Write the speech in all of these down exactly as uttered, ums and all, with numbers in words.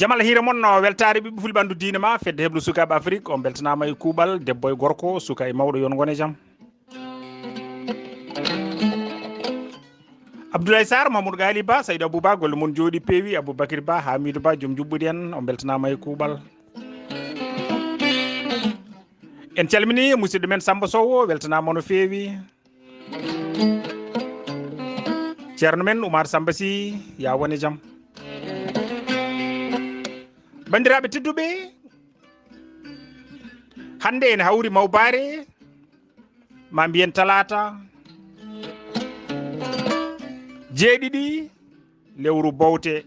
Jamal hiire mon, no weltaare ɓiɓɓe fulɓe ɓanndu diine ma, fedde heblo sukaaɓe Afrik, on beltanaama e kuuɓal, debbo e gorko, suka e mawɗo, yon ngone jam. Abdoulaye Sarr, Mamadou Gali Ba, Saydou Abou Ba, golle mon jooɗi peewi, Aboubacry Ba, Hamidou Ba, joom juɓɓudi en, on beltanaama e kuuɓal. En calmini musidɗo men Samba Sow, weltanaama no feewi. Ceerno men Oumar Samba Sy, ya wone jam. Banndiraaɓe tedduɓe, hannde ene hawri mawbaare, ma mbiyen talaata, jeeɗiɗi lewru bowte,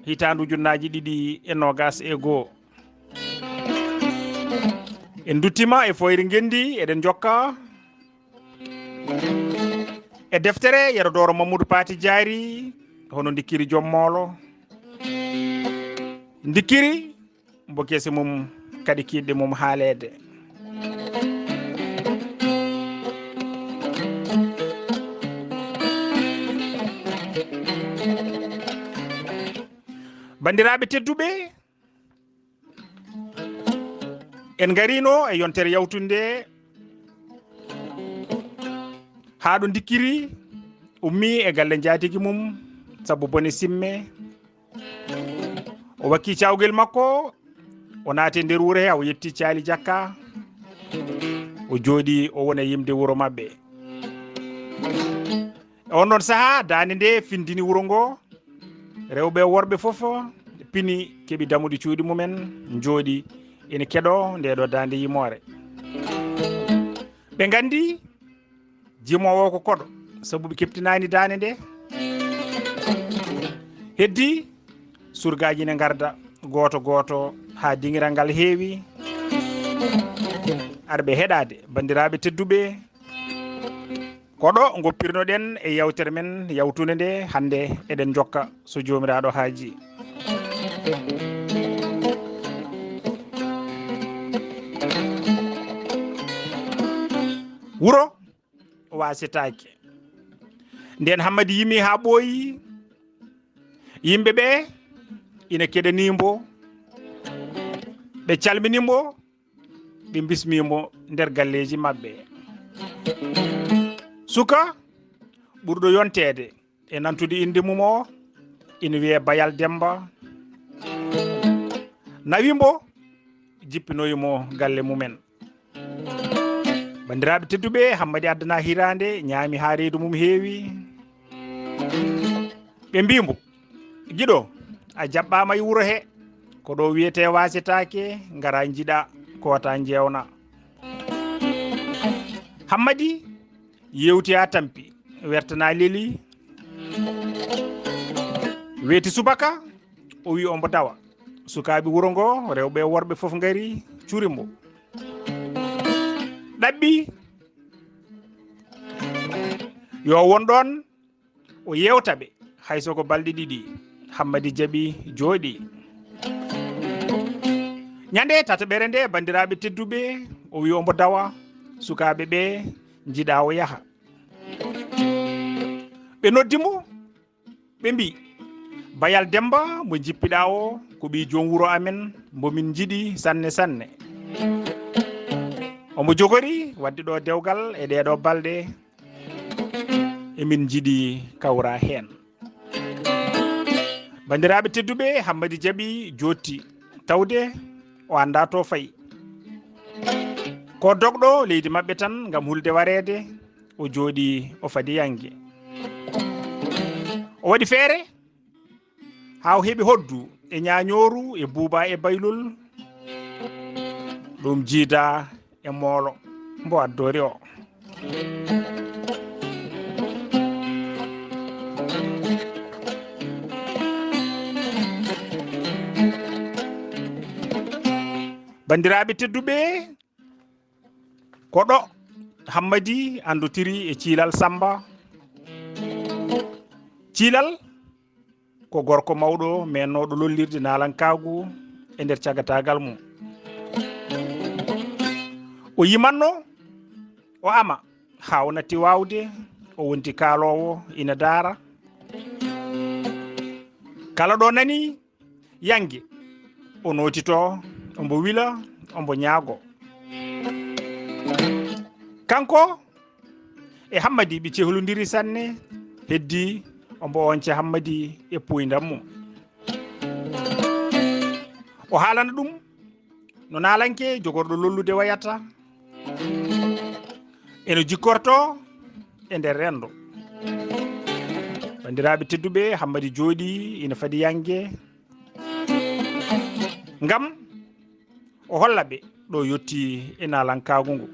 hitaande ujunnaaji ɗiɗi e noogas e goo. En nduttima e Fooyre Ngenndi, eɗen njokka e deftere Yero Dooro Mamadou Paati Jaari, hono Ndikkiri Joom Moolo. Ndikkiri mbo gese mum kadi kiiɗɗe mum haaleede. Banndiraaɓe tedduɓe, en ngarino e yontere yawtunde nde, haa ɗo Ndikkiri ummi e galle njaatigi mum, sabu bone simme. O wakki cawgel makko, o naati e nder wuro he, o yetti caali jakka, o jooɗi, o wona yimde wuro maɓɓe. E on ɗon sahaa, daande nde findini wuro ngo, rewɓe e worɓe fof pini, keɓi damuɗi cuuɗi mumen, njooɗi, ene keɗoo nde ɗo daande yimoore. Ɓe nganndi jimoowo ko koɗo, sabu ɓe keɓtinaani daande nde. Heddi, surgaaji ne ngarda, gooto gooto, haa diŋiral ngal heewi. Arɓe heɗaade, banndiraaɓe tedduɓe, koɗo ngoppirnoɗen e yewtere men yawtunde nde, hannde eɗen njokka so Joomiraaɗo haaji. Wuro waasetaake. Nden Hammadi yimi haa ɓooyi, yimɓe ɓe ina keɗanii mbo, ɓe calmini mbo, ɓe mbismi mbo nder galleeji maɓɓe. Suka ɓurɗo yonteede e nantude innde mum o, ina wiyee Bayal Demmba, nawi mbo, jippinoyi mo galle mumen. Banndiraaɓe tedduɓe, Hammadi addana hiraande, ñaami haa reedu mum heewi. Ɓe mbii mbo, "Giɗo, a jaɓɓaama e wuro he, ko ɗo wiyetee waasetaake, ngara njiɗa, koota njeewna." Hammadi yeewti haa tampi, wertana leli, weeti subaka, o wi ombo dawa. Sukaaɓe wuro ngo, rewɓe e worɓe fof ngari, curi mbo. Ɗaɓɓi yo won ɗoon, o yeewta ɓe, hay so ko balɗe ɗiɗi. Hammadi jaɓi, jooɗi. Ñande tataɓere nde, banndiraaɓe tedduɓe, o wi ombo dawa, sukaaɓe ɓe njiɗa o yaha. Ɓe noddi mo, ɓe mbii, "Bayal Demmba mo njippiɗaa o, ko ɓii joom wuro amen, mbo min njiɗi sanne sanne. Omo jogori waɗde ɗo dewgal e ɗeeɗo balɗe, emin njiɗi kawra heen." Banndiraaɓe tedduɓe, Hammadi jaɓi jooɗti, tawde o anndaa to fayi. Ko dogɗo leydi maɓɓe tan ngam hulde wareede, o jooɗi, o fadi yannge. O waɗi feere haa o heɓi hoddu e ñaañooru e buuba e baylol, ɗum jiida e moolo mbo addoori o. Banndiraaɓe tedduɓe, ko ɗo Hammadi anndotiri e Ciilal Sammba. Ciilal ko gorko mawɗo meennooɗo lollirde naalankaagu e nder cagataagal mum. O yimanno, o ama, haa o natti waawde, o wonti kaaloowo ina daara. Kala ɗo nani yannge, o nootito, ombo wila, ombo ñaago. Kanko e Hammadi ɓe cehlondiri sanne, heddi ombo onca Hammadi e puuyndam mum. O haalana ɗum no naalanke jogorɗo lollude wayata, eno jikkorto e nder renndo. Banndiraaɓe tedduɓe, Hammadi jooɗi ina fadi yange, ngam o holla ɓe ɗo yotti e naalankaagu ngu.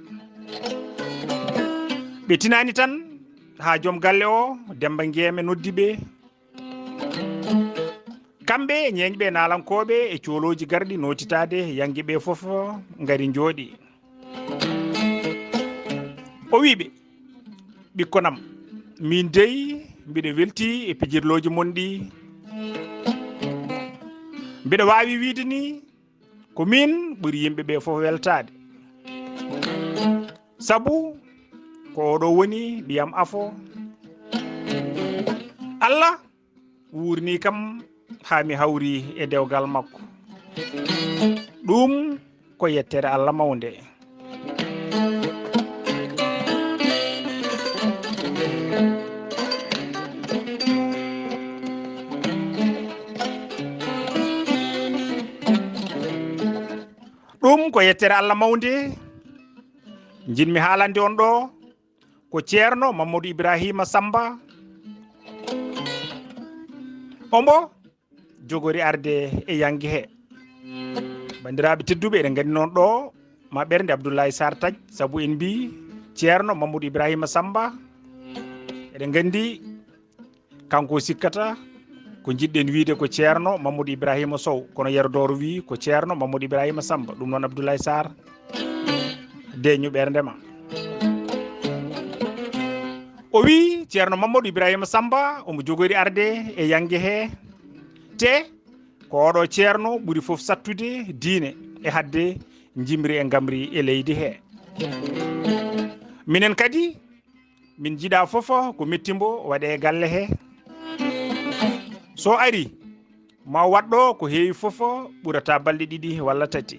Ɓe tinaani tan haa joom galle o, Demba Ngeeme, noddi ɓe. Kamɓe e ñeeñɓe naalankooɓe e coolooji garɗi nootitaade yange ɓe fof ngari njooɗi. O wi ɓe, "Ɓikkonam, min dey mbiɗo welti e pijirlooji mon ɗi. Mbiɗo waawi wiide ni ko min ɓuri yimɓe ɓe fof weltaade. Sabu ko oɗo woni ɓiyam afo. Allah wuurni kam haa mi hawri e dewgal makko. Ɗum ko yettere Allah mawnde." Ɗum ko yettere Allah mawnde. Njiɗmi haalande on ɗo ko Ceerno Mamadou Ibrahima Samba. Ombo jogori arde e yange he. Banndiraaɓe tedduɓe, eɗen nganndi noon ɗo ma ɓernde Abdoulaye Sarr taƴ, sabu en mbi Ceerno Mamadou Ibrahima Samba. Eɗen nganndi kanko sikkata ko njiɗɗen wiide ko Ceerno Mamadou Ibrahima Sow, kono Yero Dooro wi ko Ceerno Mamadou Ibrahima Samba. Ɗum noon Abdoulaye Sarr, deeñu ɓernde ma. O wi Ceerno Mamadou Ibrahima Samba omo jogori arde e yange he, te ko oɗo ceerno ɓuri fof sattude diine e hadde njimri e ngamri e leydi he. Minen kadi min njiɗa fof ko metti mbo waɗe e galle he. So ari ma waɗɗo ko heewi fof ɓurata balɗe ɗiɗi walla tati.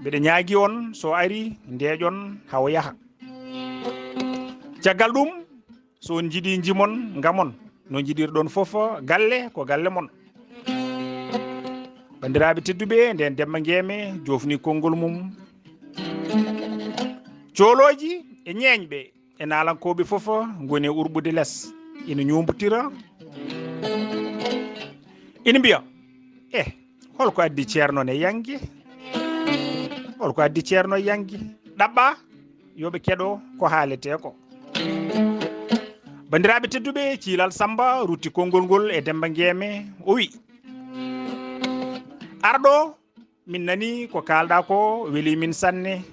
Mbeɗa ñaagi on, so ari ndeeƴon hawo yaha. Caggal ɗum, so on njiɗi njimon ngamon no njiɗirɗon fof, galle ko galle mon. Banndiraaɓe tedduɓe, nden Demba Ngeeme jofni konngol mum. Coolooji e ñeeñɓe e naalankooɓe fof ngoni e urɓude les, ina ñuumbotira, ina mbiya, "Eh, holko addi Ceerno ne yange? Holko addi Ceerno yange?" Ɗaɓɓa yo ɓe keɗo ko haaletee ko. Banndiraaɓe tedduɓe, Ciilal Samba rutti konngol ngol e Demba Ngeeme, o wi, "Arɗo, min nani ko kaalɗa ko, weli min sanne.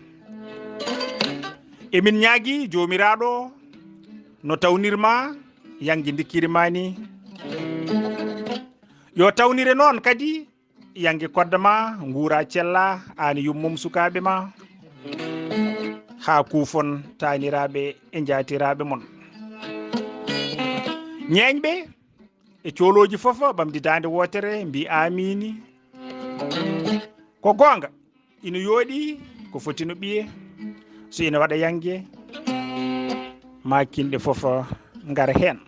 Emin ñaagi Joomiraaɗo no tawnirma yange ndikkiri ma ni. Yo tawnire noon kadi yange kodda ma, nguura cella, aan e yummum sukaaɓe ma, haa kuufon taaniraaɓe e njaatiraaɓe mon." Ñeeñɓe e coolooji fof ɓamdi daande wootere, mbi, "Aamiini." Ko goonga, ina yooɗi ko foti no ɓiye, so ina waɗa yange, ma kinɗe fof ngar heen.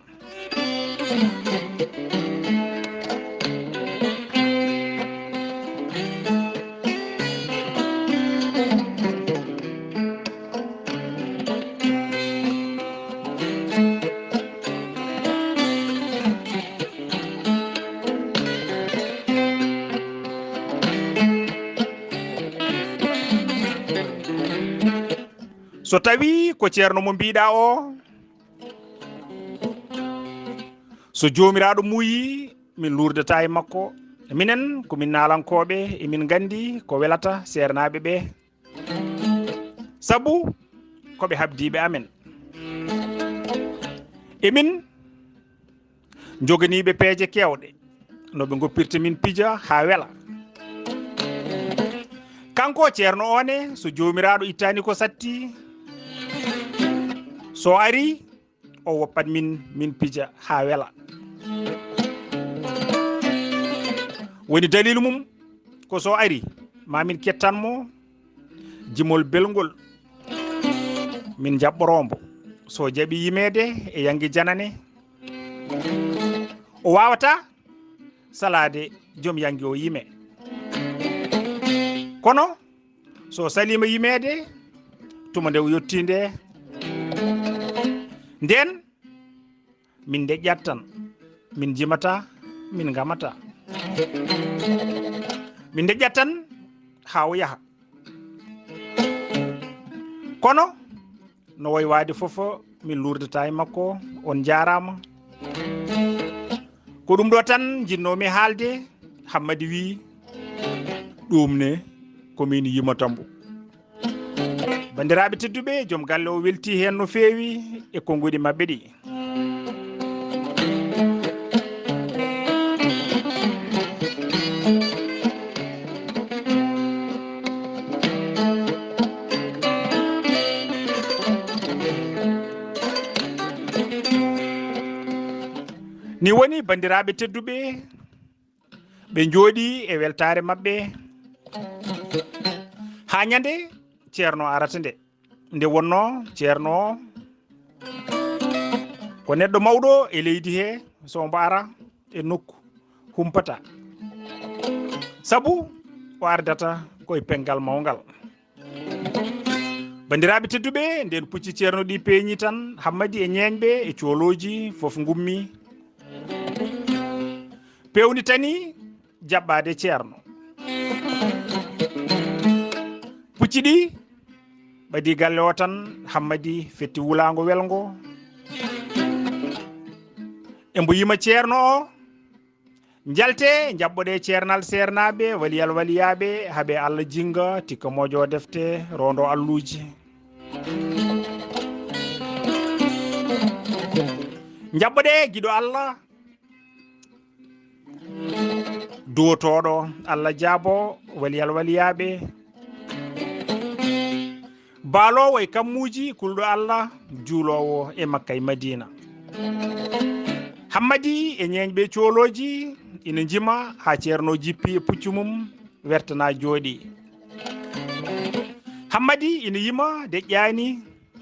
So tawi ko ceerno mo mbiɗa o, so joomiraaɗo muuyi, min luurdata e makko. Minen ko min naalankooɓe, emin nganndi ko welata seernaaɓe ɓe, sabu ko ɓe habdiiɓe amen. Emin njoganiiɓe peeje keewɗe, no ɓe ngoppirta min pija haa wela. Kanko ceerno o ne, so joomiraaɗo ittaani ko satti, so ari, o woppat min, min pija haa wela. Woni daliilu mum ko so ari, ma min kettan mo jimol belngol, min jaɓɓoroo mbo. So jaɓi yimeede e yangi janane, o waawata salaade joom yangi o yime. Kono so saliima yimeede, tuma nde o yottii nde, nden min ndeƴƴat tan, min jimata, min ngamata. Min ndeƴƴat tan haa o yaha. Kono no wayi waade fof, min luurdata e makko, on njaaraama. Ko ɗum ɗo tan njinnoomi haalde, Hammadi wii, ɗum ne ko min yimata mbo. Banndiraaɓe tedduɓe, joom galle o weltii heen no feewi e konnguɗi maɓɓe ɗi. Ni woni, banndiraaɓe tedduɓe, ɓe njooɗii e weltaare maɓɓe. Haa ñande Ceerno arata nde. Nde wonnoo Ceerno o ko neɗɗo mawɗo e leydi he, so mbo ara e nokku humpata. Sabu o ardata koye penngal mawngal. Banndiraaɓe tedduɓe, nden pucci Ceerno ɗi peeñi tan, Hammadi e ñeeñɓe e coolooji fof ngummi. Peewnitani jaɓɓaade Ceerno. Pucci ɗi ɓadii galle o tan, Hammadi fetti wulaango welngo. E mbo yima Ceerno o, njalte, njaɓɓoɗe ceernal seernaaɓe, waliyal waliyaaɓe, haɓe Allah jinnga, tikka mojo defte, rondo alluuji. Njaɓɓoɗe giɗo Allah, duwotooɗo Allah jaabo, waliyal waliyaaɓe. Baaloowo e kammuuji, kulɗo Allah, juuloowo e Makka e Madiina. Hammadi e ñeeñɓe coolooji ina njima haa Ceerno jippi e puccu mum, wertana jooɗi. Hammadi ina yima, deƴƴaani.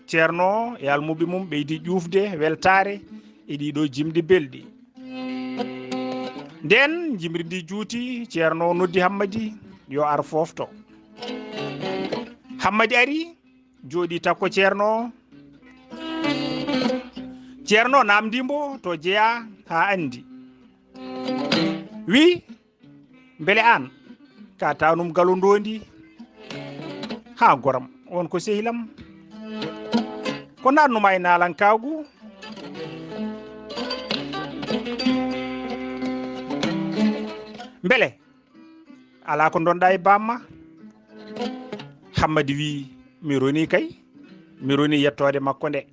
Ceerno e almuɓɓe mum ɓeydi ƴuufde weltaare e ɗiɗo jimɗi belɗi. Nden jimri ndi juuti, Ceerno noddi Hammadi yo ar foofto. Hammadi ari, jooɗi takko Ceerno. Ceerno namdi mbo to jeya haa anndi. Wi, mbele aan ka tawnum galo ndondi? Haa goram, on ko sehilam. Ko naatnuma e naalankaagu? Mbele alaa ko ndonɗa e bamma? Hammadi wii, mi roni kay, mi roni yettoode makko nde.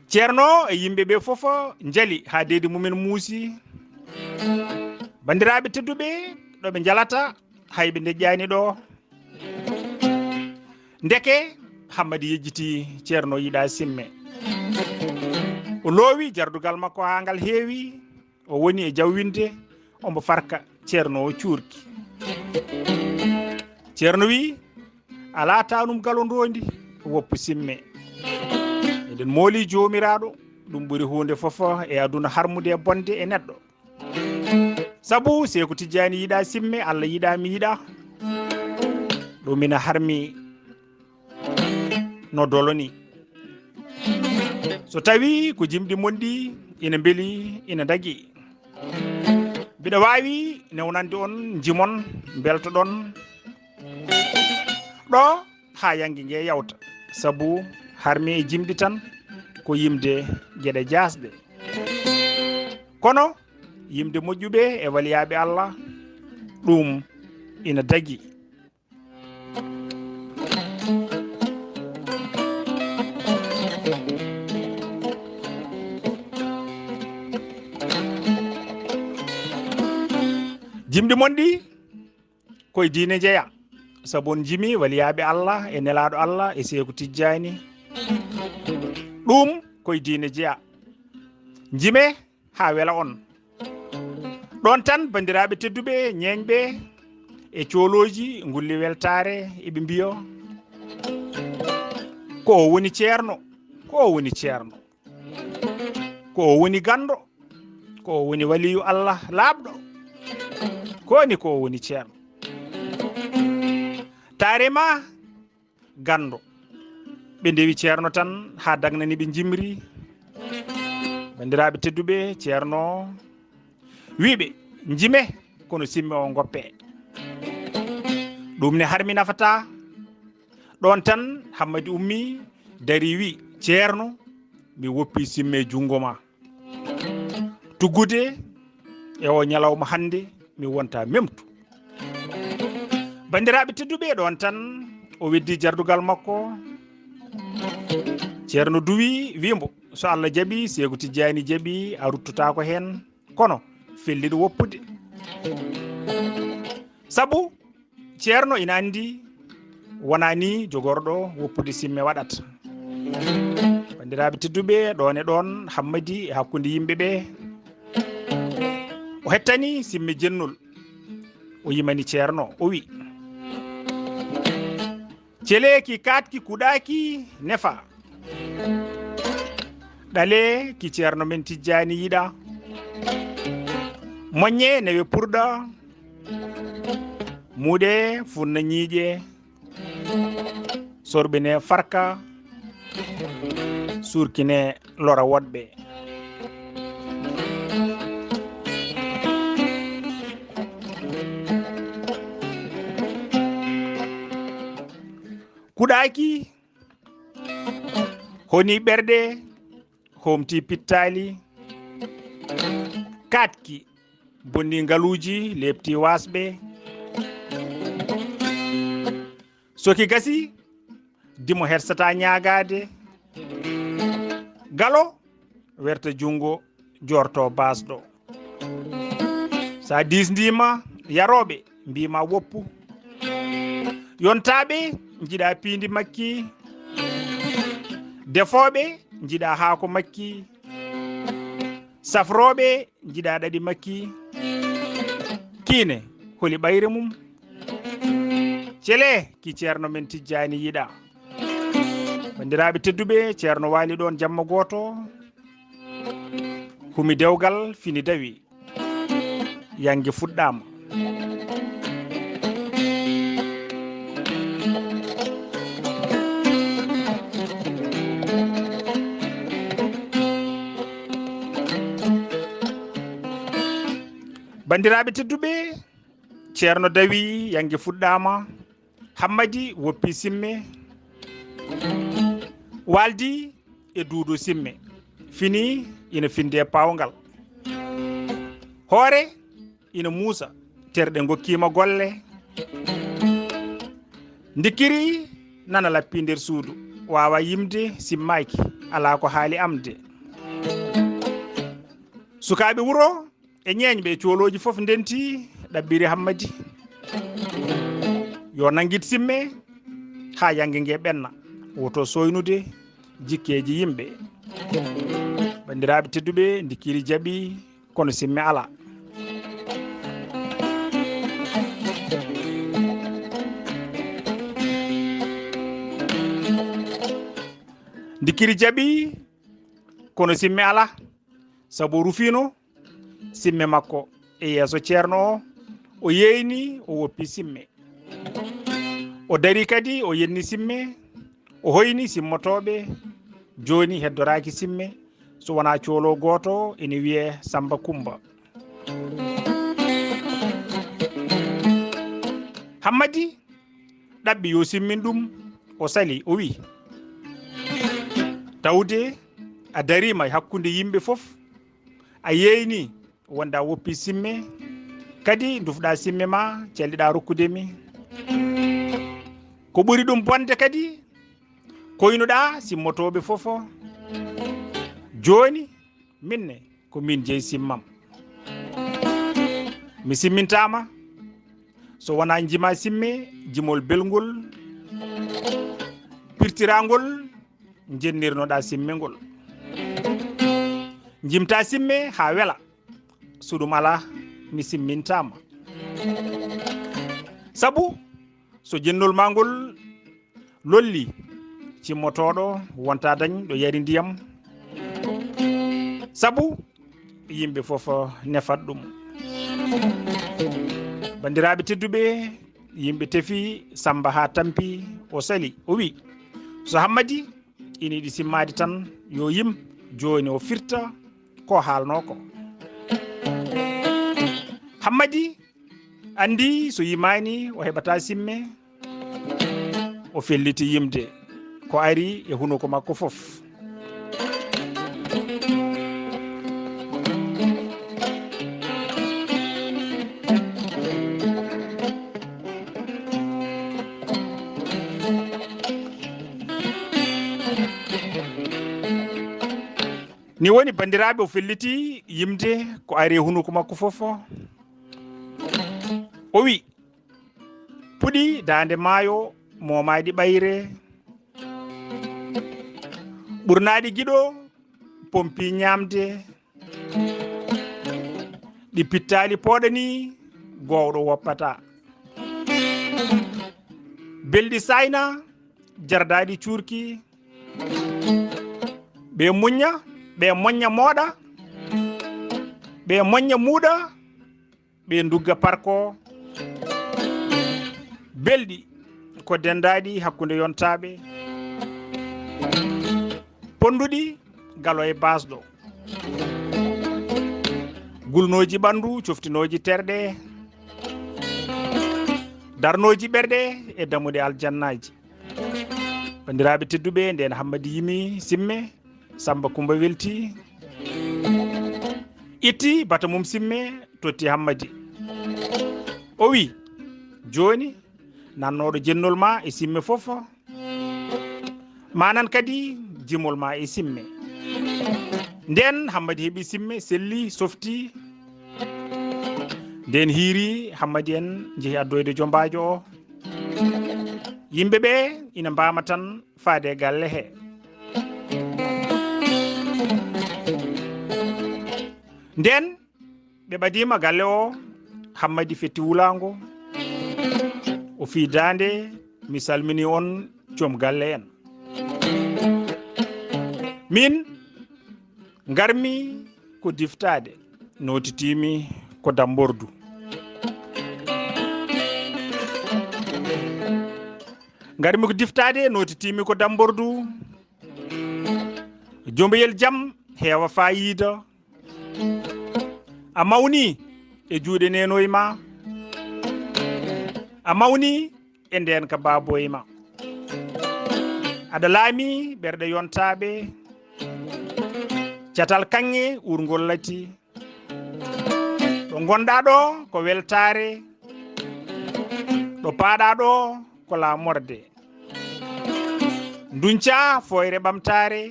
Ceerno e yimɓe ɓe fof njali haa deedi mumen muusi. Banndiraaɓe tedduɓe, ɗo ɓe njalata, hay ɓe ndeƴƴaani ɗo. Ndeke Hammadi yejjiti Ceerno yiɗa simme. O loowi jardugal makko haa ngal heewi. O woni e jawwinde, omo farka, Ceerno o cuurki. Ceerno wi, alaa taanum galo ndoondi, woppu simme. Eɗen mooli Joomiraaɗo, ɗum ɓuri huunde fof e aduna harmude e bonde e neɗɗo. Sabu Seeku Tijjaani yiɗa simme, Allah yiɗa, mi yiɗa. Ɗum ina harmi no dolo ni. So tawi ko jimɗi mon ɗi ina mbeli, ina dagi, mbiɗa waawi newnande on jimon, mbeltoɗon ɗo haa yangi nge yawta. Sabu harmi e jimɗi tan ko yimde geɗe jaasɗe. Kono yimde moƴƴuɓe e waliyaaɓe Allah, ɗum ina dagi. Jimɗi mon ɗi koye diine jeya. Sabu on jimi waliyaaɓe Allah e nelaaɗo Allah e Seeku Tijjaani. Ɗum koye diine jeya. Jime haa wela on. Ɗon tan, banndiraaɓe tedduɓe, ñeeñɓe e coolooji ngulli weltaare, eɓe mbiyo, "Ko o woni ceerno, ko o woni ceerno, ko o woni ganndo, ko o woni waliyu Allah laaɓɗo, ko woni ko o woni ceerno." Taare ma ganndo. Ɓe ndewi ceerno tan haa dagnani ɓe njimri. Banndiraaɓe tedduɓe, ceerno wi'i ɓe, "Njime, kono simme o ngoppe." Ɗum ne harmi nafataa. Ɗon tan Hammadi ummi, dari, wi'i, "Ceerno, mi woppi simme junngo ma. Tuggude e o ñalawma hannde, mi wonta memtu." Banndiraaɓe tedduɓe, ɗon tan o weddi jardugal makko. Ceerno duwi, wi'i mbo, "So Allah jaɓi, Seeku Tijjaani jaɓi, a ruttotaako heen, kono felliɗo woppude." Sabu ceerno ina anndi wonaa ni jogorɗo woppude simme waɗata. Banndiraaɓe tedduɓe, ɗoon e ɗoon, Hammadi e hakkunde yimɓe ɓe, o hettani simme jennol. O yimani ceerno, o wi, "Cele ki kaatki kuɗaaki nefa. Ɗale ki ceerno men Tijjaani yiɗa. Moññe newe purɗa. Muɗe funna ñiiƴe. Sorɓine farka. Surkine lora woɗɓe." Kuɗaaki honi ɓerɗe, homti pittaali, kaatki bonni ngaluuji, leepti waasɓe. So ki gasi, dimo hersataa ñaagaade. Galo werta junngo, joorto baasɗo. Sa diisndiima, yarooɓe mbiima woppu. Yontaaɓe njiɗa piindi makki. Defooɓe njiɗa haako makki. Safrooɓe njiɗa ɗaɗi makki. Kiine, holi ɓayre mum? Cele ki ceerno men Tijjaani yiɗa. Banndiraaɓe tedduɓe, ceerno waali ɗoon jamma gooto, humi dewgal, fini dawi. Yannge fuɗɗaama. Banndiraaɓe tedduɓe, ceerno dawi, yannge fuɗɗaama. Hammadi woppi simme, waaldi e duudu simme. Fini ina finde paawngal. Hoore ina muusa, terɗe ngokkiima golle. Ndikkiri nana lappi nder suudu, waawa yimde, simmaaki, alaa ko haali amde. Sukaaɓe wuro e ñeeñɓe e coolooji fof ndenti, ɗaɓɓiri Hammadi yo nanngit simme haa yannge nge ɓenna, woto sooynude jikkeeji yimɓe. Banndiraaɓe tedduɓe, Ndikkiri jaɓi, kono simme alaa. Ndikkiri jaɓi, kono simme alaa, sabu o rufiino simme makko e yeeso ceerno o, o yeeyni, o woppi simme. O darii kadi, o yenni simme, o hoyni simmotooɓe. Jooni heddoraaki simme, so wonaa coolo gooto ene wiyee Sammba Kummba. Hammadi ɗaɓɓi yo simmin ɗum, o salii, o wii, "Tawde a dariima e hakkunde yimɓe fof, a yeeyni wonde a woppi simme, kadi ndufɗaa simme ma, calliɗaa rokkude mi. Ko ɓuri ɗum bonde kadi, koynuɗaa simmotooɓe fof. Jooni, min ne, ko min jeyi simmam. Mi simmintaama so wonaa njima simme, jimol belngol, pirtiraangol njennirnoɗaa simme ngol. Njimtaa simme haa wela. So ɗum alaa, mi simmintaama. Sabu so jennol maa ngol lolli, cimmotooɗo wonta dañ ɗo yari ndiyam. Sabu yimɓe fof nefat ɗum. Banndiraaɓe tedduɓe, yimɓe tefi Samba haa tampi, o sali, o wi, "So Hammadi ina yiɗi simmaade tan, yo yim jooni o firta ko haalnoo ko." Hammadi anndi so yimaani o heɓataa simme, o felliti yimde ko ari e hunuko makko fof. Ni woni, banndiraaɓe, o felliti yimde ko ari e hunuko makko fof. O wi, "Puɗi daande maayo, moomaaɗi ɓayre, ɓurnaaɗi giɗo, pompi ñaamde, ɗi pittaali pooɗani, goowɗo woppata. Belɗi saayna, jardaaɗi cuurki, ɓe muñña, ɓe moñña mooɗa, ɓe moñña muuɗa, ɓe ndugga parko." Belɗi ko denndaaɗi hakkunde yontaaɓe, ponnduɗi galo e baasɗo, gulnooji ɓanndu, coftinooji terɗe, darnooji ɓerɗe e dammuɗe aljannaaji. Banndiraaɓe tedduɓe, ndeen Hammadi yimi simme, Samba Kumba welti, itti bata mum simme, totti Hammadi. O wi, "Jooni, nannooɗo jennol ma e simme fof, ma nan kadi jimol ma e simme." Ndeen Hammadi heɓi simme, selli, softi. Ndeen hiiri, Hammadi en njehi addoyde jombaajo o. Yimɓe ɓe ina mbaama tan faade e galle he. Ndeen ɓe ɓadiima galle o, Hammadi fetti wulaango, o fii daande, "Mi salmini on joom galle en. Min ngarmi ko diftaade, nootitiimi ko dambordu. Ngarmi ko diftaade, nootitiimi ko dambordu. Jomboyel jam heewa faayiida. A mawni e juuɗe neenoy ma. A mawni e ndeen ka baaboy ma. Aɗa laami ɓerɗe yontaaɓe. Catal kaŋŋe urngol lati. Ɗo ngonɗaa ɗo ko weltaare. Ɗo paaɗaa ɗo ko laamorde. Nduñcaa fooyre ɓamtaare.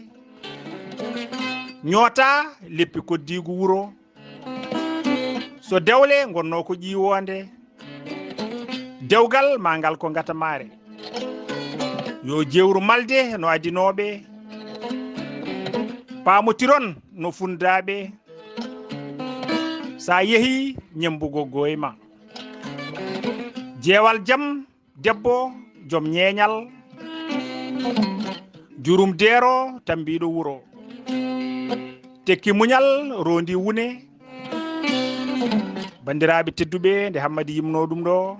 Ñootaa leppi koddiigu wuro. So dewle ngonnoo ko ƴiiwoonde, dewgal maa ngal ko ngatamaare. Yo jewru malde no adinooɓe, paamotiron no fundaaɓe. Sa yehi ñembu goggoy ma. Jeewal jam debbo joom ñeeñal, jurum deero tambiiɗo wuro. Tekki muñal rondi wune. Banndiraaɓe tedduɓe, nde Hammadi yimnoo ɗum ɗo,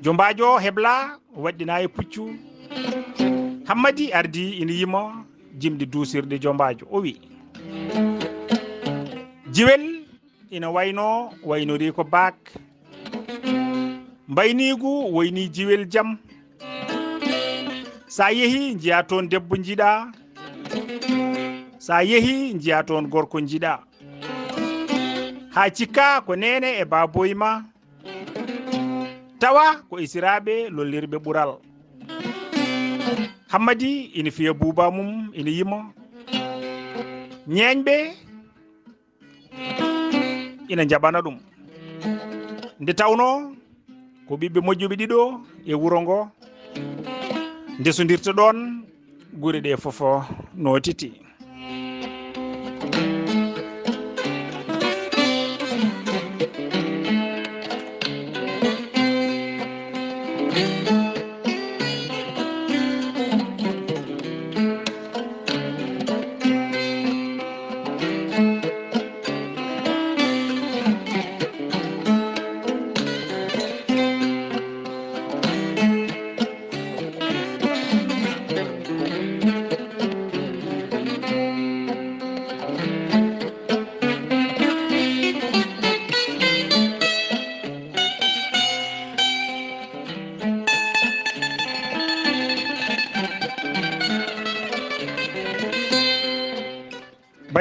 jombaajo hebla waɗɗina e puccu. Hammadi ardi ina yima, jimɗi duusirɗi jombaajo. O wi, "Jiwel ina wayno, waynori ko baak. Mbayniigu woyni jiwel jam. Sa yehi, njiya toon debbo njiɗa. Sa yehi, njiya toon gorko njiɗa. Haa cikka ko neene e baaboy ma. Tawa ko isiraaɓe lollirɓe ɓural." Hammadi ina fiya buuba mum, ina yima. Ñeeñɓe ina njaɓana ɗum. Nde tawnoo ko ɓiɓɓe moƴƴuɓe ɗiɗo e wuro ngo, ndesondirta ɗoon, gure ɗe fof nootiti.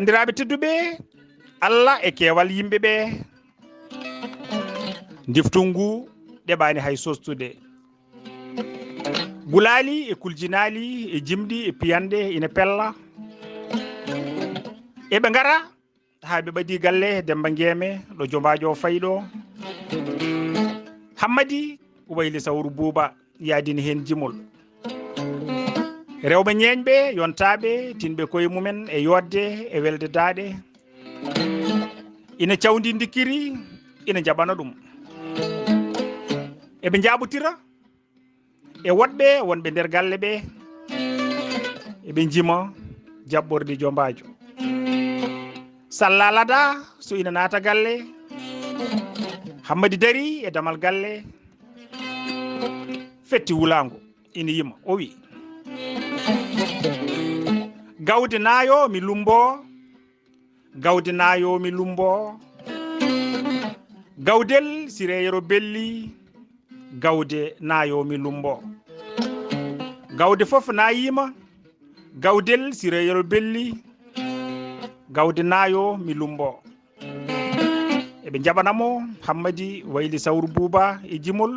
Banndiraaɓe tedduɓe, Allah e keewal yimɓe ɓe, ndiftungu ɗeɓaani hay sostude. Gulaali e kuljinaali e jimɗi e piyanɗe ina pella. Eɓe ngara haa ɓe ɓadii galle Demmba Ngeeme ɗo jombaajo o fayi ɗo. Hammadi wayli sawru buuba, yaadini heen jimol. Rewɓe ñeeñɓe, yontaaɓe, tinɓe koye mumen e yooɗde e welde daaɗe, ina cawndi ndikkiri, ina njaɓana ɗum. Eɓe njaabotira e woɗɓe wonɓe nder galle ɓe, eɓe njima jaɓɓorɗi jombaajo. Salla lada so ina naata galle, Hammadi dari e damal galle, fetti wulaango, ina yima, o wi: "Gawde naayo mi lumbo, gawde naayo mi lumbo, gawdel Siree Yero Belli, gawde naayo mi lumbo." Gawde fof naayima, gawdel Siree Yero Belli, gawde naayo mi lumbo. Eɓe njaɓana mo, Hammadi wayli sawru buuba e jimol.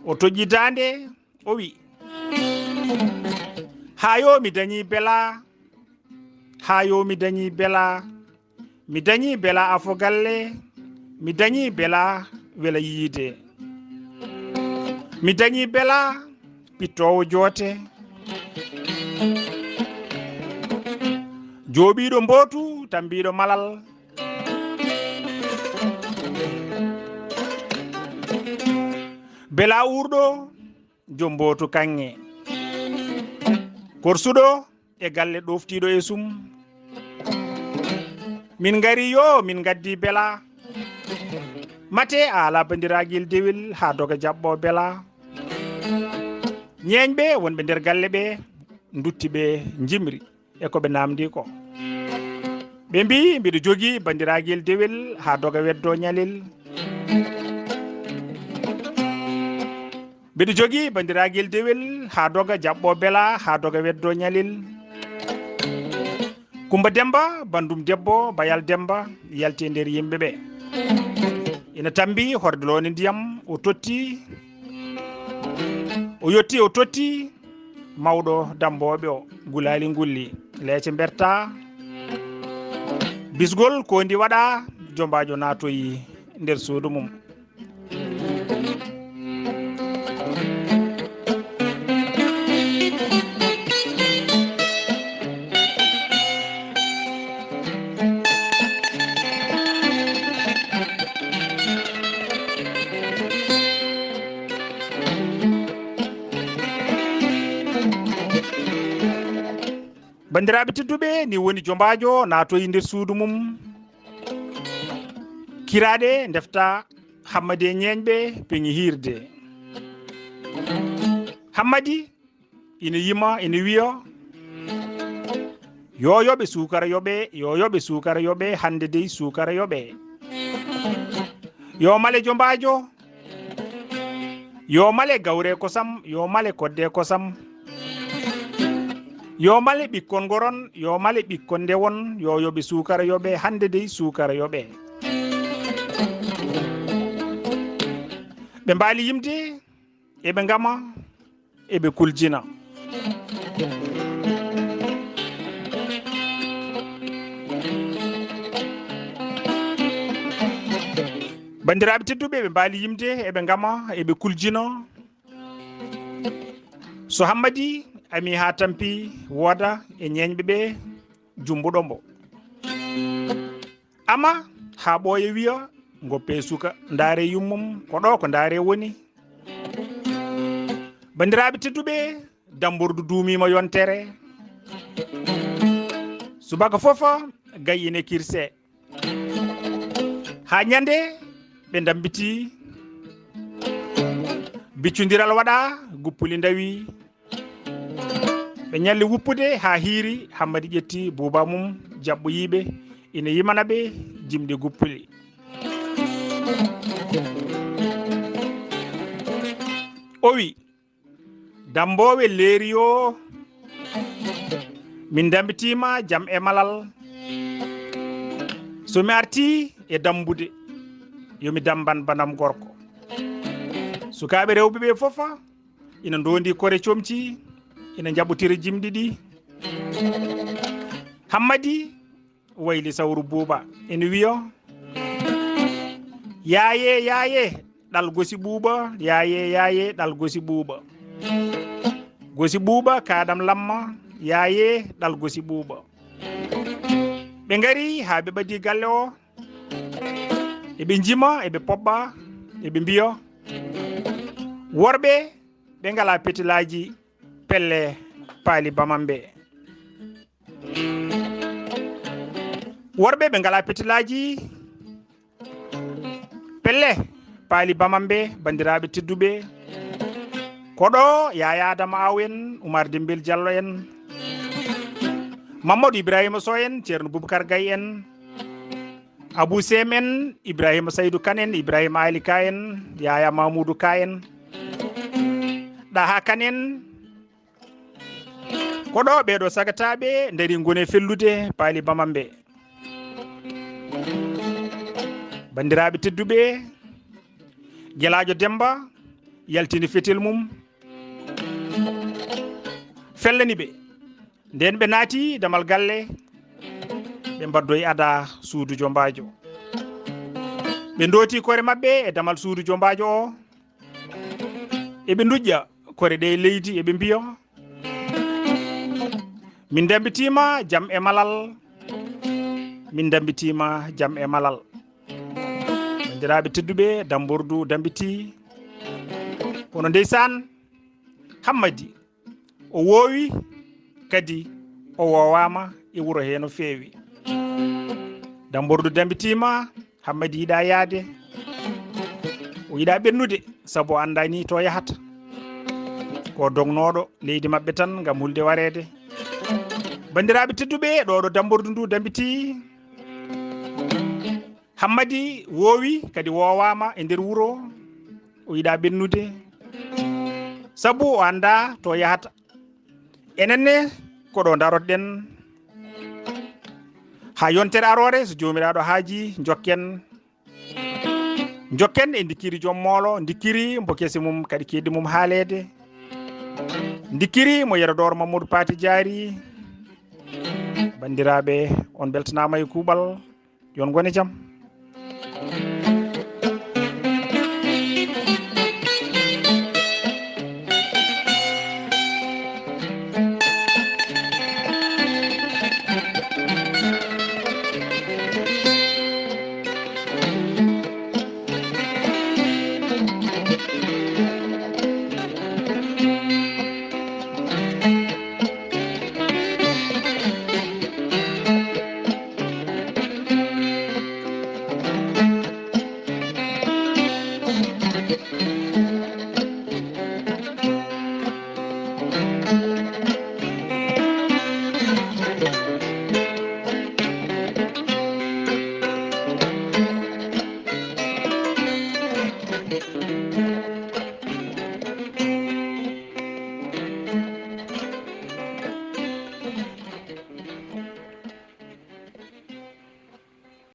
O toƴƴi daande, o wi: "Haa yo mi dañi bela, haa yo mi dañi bela, mi dañi bela afo galle, mi dañi bela wela yiide. Mi dañi bela pittoowo joote, jooɓiiɗo mbootu, tambiiɗo malal. Bela uurɗo, jombootu kaŋŋe. Korsuɗo e galle ɗoftiiɗo e sum. Min ngari yo, min ngaddi bela. Mate a ala bandiraagel dewel haa doga jaɓɓo bela." Ñeeñɓe wonɓe nder galle ɓe ndutti ɓe njimri e ko ɓe naamndi ko. Ɓe mbi: "Mbiɗo jogii bandiraagel dewel haa doga weddo ñalel. Mbiɗo jogii bandiraagel dewel haa doga jaɓɓo bela, haa doga weddo ñalel." Kumba Demba, bandum debbo, Bayal Demba, yalti e nder yimɓe ɓe. Ina tambi horde loone ndiyam, o totti, o yotti, o totti mawɗo dambooɓe o, gulaali ngulli, leece mberta, bisgol ko ndi waɗa, jombaajo naatoyi nder suudu mum. Banndiraaɓe tedduɓe, ni woni jombaajo naatoyi nder suudu mum. Kiraaɗe ndefta Hammadi e ñeeñɓe peŋi hiirde. Hammadi ina yima, ina wiya: "Yo yoɓe suukara yoɓe, yo yoɓe suukara yoɓe, hannde dey suukara yoɓe. Yo male jombaajo, yo male gawre kosam, yo male kodde kosam. Yo male ɓikkon ngoron, yo male ɓikkon ndewon, yo yoɓe suukara yoɓe, hannde dey suukara yoɓe." Ɓe mbaali yimde, eɓe ngama, eɓe kuljina. Banndiraaɓe tedduɓe, ɓe mbaali yimde, eɓe ngama, eɓe kuljina. So Hammadi ami haa tampi, wooda e ñeeñɓe ɓe jumbuɗo mbo. Ama haa ɓooya wiya: "Ngoppe suka, ndaare yummum, ko ɗo ko ndaare woni." Banndiraaɓe tedduɓe, dambordu duumiima yontere. Subaka fof gayi ine kirse. Haa ñande ɓe ndambitii, biccondiral waɗa, guppuli ndawi. Ɓe ñalli wuppude haa hiiri, Hammadi ƴetti buuba mum, jaɓɓoyiiɓe, ina yimana ɓe jimɗi guppuli. O wi: "Damboowe leeri yo, Min dambitiima jam e malal. So mi artii e dambude, yo mi damban banam gorko. Sukaaɓe rewɓe ɓe fof ina ndoondi kore comci, ina njaɓɓotira jimɗi ɗi. Hammadi wayli sawru buuba, ina wiyo: "Yaaye, yaaye, ɗal gosi ɓuuɓa, yaaye, yaaye, ɗal gosi ɓuuɓa. Gosi ɓuuɓa, kaɗam lamma, yaaye, ɗal gosi ɓuuɓa." Ɓe ngari haa ɓe ɓaddi galle o, eɓe njima, eɓe poɓɓa, eɓe mbiya: "Worɓe ɓe ngala petilaaji, pelle paali bamamɓe." Worɓe ɓe ngala petilaaji, pelle paali bamamɓe, banndiraaɓe tedduɓe. Ko ɗo Yaya Adama Aw en, Umar Dembel Diallo en, Mamadou Ibrahima Sow en, Ceerno Boubacar Gaye en, Abou Sem en, Ibrahima Saydou Kane en, Ibrahima Ali Ka en, Yaya Mamoudou Ka en, Ɗaha Kane en. Ko ɗo ɓeeɗo sagataaɓe ndari ngoni fellude paali bamamɓe. Banndiraaɓe tedduɓe, Gelaajo Demmba yaltini fetel mum, fellani ɓe. Nden ɓe naati damal galle, ɓe mbaɗɗoyi ada suudu jombaajo. Ɓe ndooti kore maɓɓe e damal suudu jombaajo o. Eɓe nduƴƴa kore ɗe e leydi, eɓe mbiya: "Min dambitiima jam e malal. Min dambitiima jam e malal." Banndiraaɓe tedduɓe, Dambordu dambiti. Kono ndeysaan, Hammadi o woowi, kadi o woowaama e wuro he no feewi. Dambordu dambitiima, Hammadi yiɗa yaade. O yiɗa ɓennude, sabu o anndaa ni to yahata. Ko dognooɗo leydi maɓɓe tan ngam hulde wareede. Banndiraaɓe tedduɓe, ɗo ɗo Dambordu ndu dambiti. Hammadi woowi, kadi woowaama e nder wuro. O yiɗa ɓennude, sabu o anndaa to yahata. Enen ne, ko ɗo ndaroɗen haa yontere aroore, so Joomiraaɗo haaji, njokken. Njokken e ndikkiri joom moolo, ndikkiri mbo kese mum, kadi keeddi mum haaleede. Ndikkiri mo Yero Dooro Mamadou Paati Jaari. Banndiraaɓe, on mbeltanaama e kuuɓal. Yo on ngone jam.